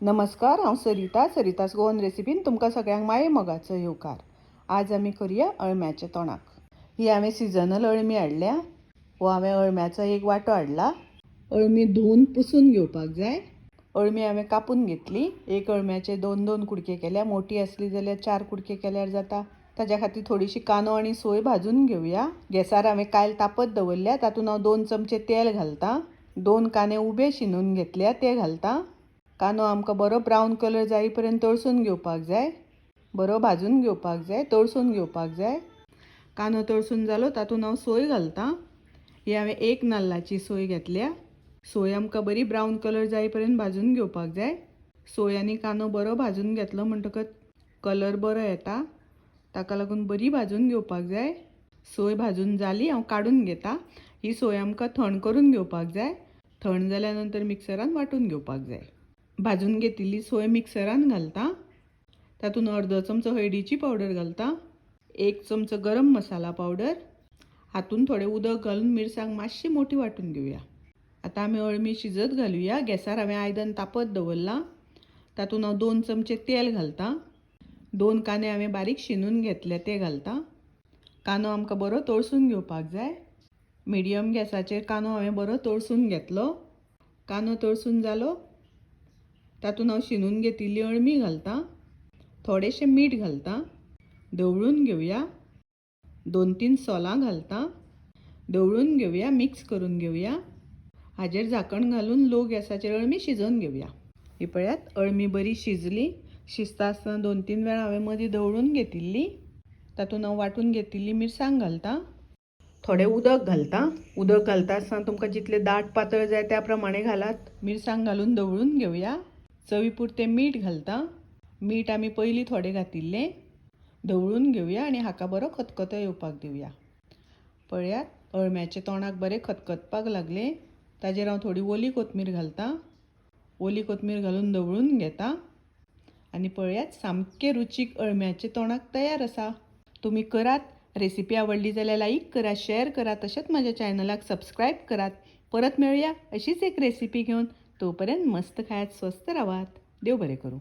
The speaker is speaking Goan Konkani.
नमस्कार, हांव सरिता. सरितास गोवन रेसिपीन तुमकां सगळ्यांक माये मोगाचो येवकार. आज आमी करुया अळम्याचें तोणाक. ही हांवें सिजनल अळमी हाडल्या. हो हांवें अळम्याचो एक वांटो हाडला. अळमी धुवन पुसून घेवपाक जाय. अळमी हांवें कापून घेतली. एक अळम्याचे दोन दोन कुडके केल्या. मोटी आसली जाल्यार चार कुडके केल्यार जाता. ताज्या खातीर थोडीशी कांदो आनी सोय भाजून घेवया. गॅसार हांवें कायल तापत दवरल्या. तातूंत हांव 2 चमचे तेल घालतां. 2 कांदे उबे शिनून घेतल्या ते घालतां. कांदो आमकां बरो ब्रावन कलर जाई पर्यंत तळसून घेवपाक जाय. बरो भाजून घेवपाक जाय, तळसून घेवपाक जाय. कांदो तळसून जालो, तातूंत हांव सोय घालतां. ही हांवें 1 नाल्लाची सोय घेतल्या. सोय आमकां बरी ब्रावन कलर जाई पर्यंत भाजून घेवपाक जाय. सोय आनी कांदो बरो भाजून घेतलो म्हणटकच कलर बरो येता. ताका लागून बरी भाजून घेवपाक जाय. सोय भाजून जाली, हांव काडून घेता. ही सोय आमकां थंड करून घेवपाक जाय. थंड जाल्या नंतर मिक्सरान वांटून घेवपाक जाय. भाजून घेतिल्ली सोय मिक्सरान घालता. तातूंत अर्दो चमचो हळदीची पावडर घालता, 1 चमचो गरम मसाला पावडर. हातूंत थोडें उदक घालून मिरसांग मातशी मोठी वांटून घेवया. आतां आमी अळमी शिजत घालुया. गॅसार हांवें आयदन तापत दवरलां. तातूंत हांव 2 चमचे तेल घालता. 2 कांदे हांवें बारीक शिनून घेतले ते घालता. कांदो आमकां बरो तळसून घेवपाक जाय. मिडियम गॅसाचेर कांदो हांवें बरो तळसून घेतलो. कांदो तळसून जालो, तातूंत हांव शिनून घेतिल्ली अळमी घालता. थोडेशें मीठ घालता. धवळून घेवया. 2-3 सोलां घालता. धवळून घेवया, मिक्स करून घेवया. हाजेर झाकण घालून लो गॅसाचेर अळमी शिजोवन घेवया. ही पळयात, अळमी बरी शिजली. शिजता आसतना 2-3 वेळा हांवें मदीं धवळून घेतिल्ली. तातूंत हांव वांटून घेतिल्ली मिरसांग घालता. थोडें उदक घालता. उदक घालता आसतना तुमकां जितलें दाट पातळ जाय त्या प्रमाणे घालात. मिरसांग घालून धवळून घेवया. चवी पुरतें मीठ घालता. मीठ आमी पयलीं थोडें घातिल्लें. धवळून घेवया आनी हाका बरो खतखतो येवपाक दिवया. पळयात, अळम्याचें तोणाक बरें खतखतपाक लागलें. ताजेर हांव थोडी ओली कोथमीर घालता. ओली कोथमीर घालून धवळून घेता. आनी पळयात, सामकें रुचीक अळम्याचें तोणाक तयार आसा. तुमी करात. रेसिपी आवडली जाल्यार लायक करात, शेअर करात, तशेंच म्हज्या चॅनलाक सबस्क्रायब करात. परत मेळुया अशीच एक रेसिपी घेवन. तोपर्यंत मस्त खायात, स्वस्थ रावात. देव बरें करूं.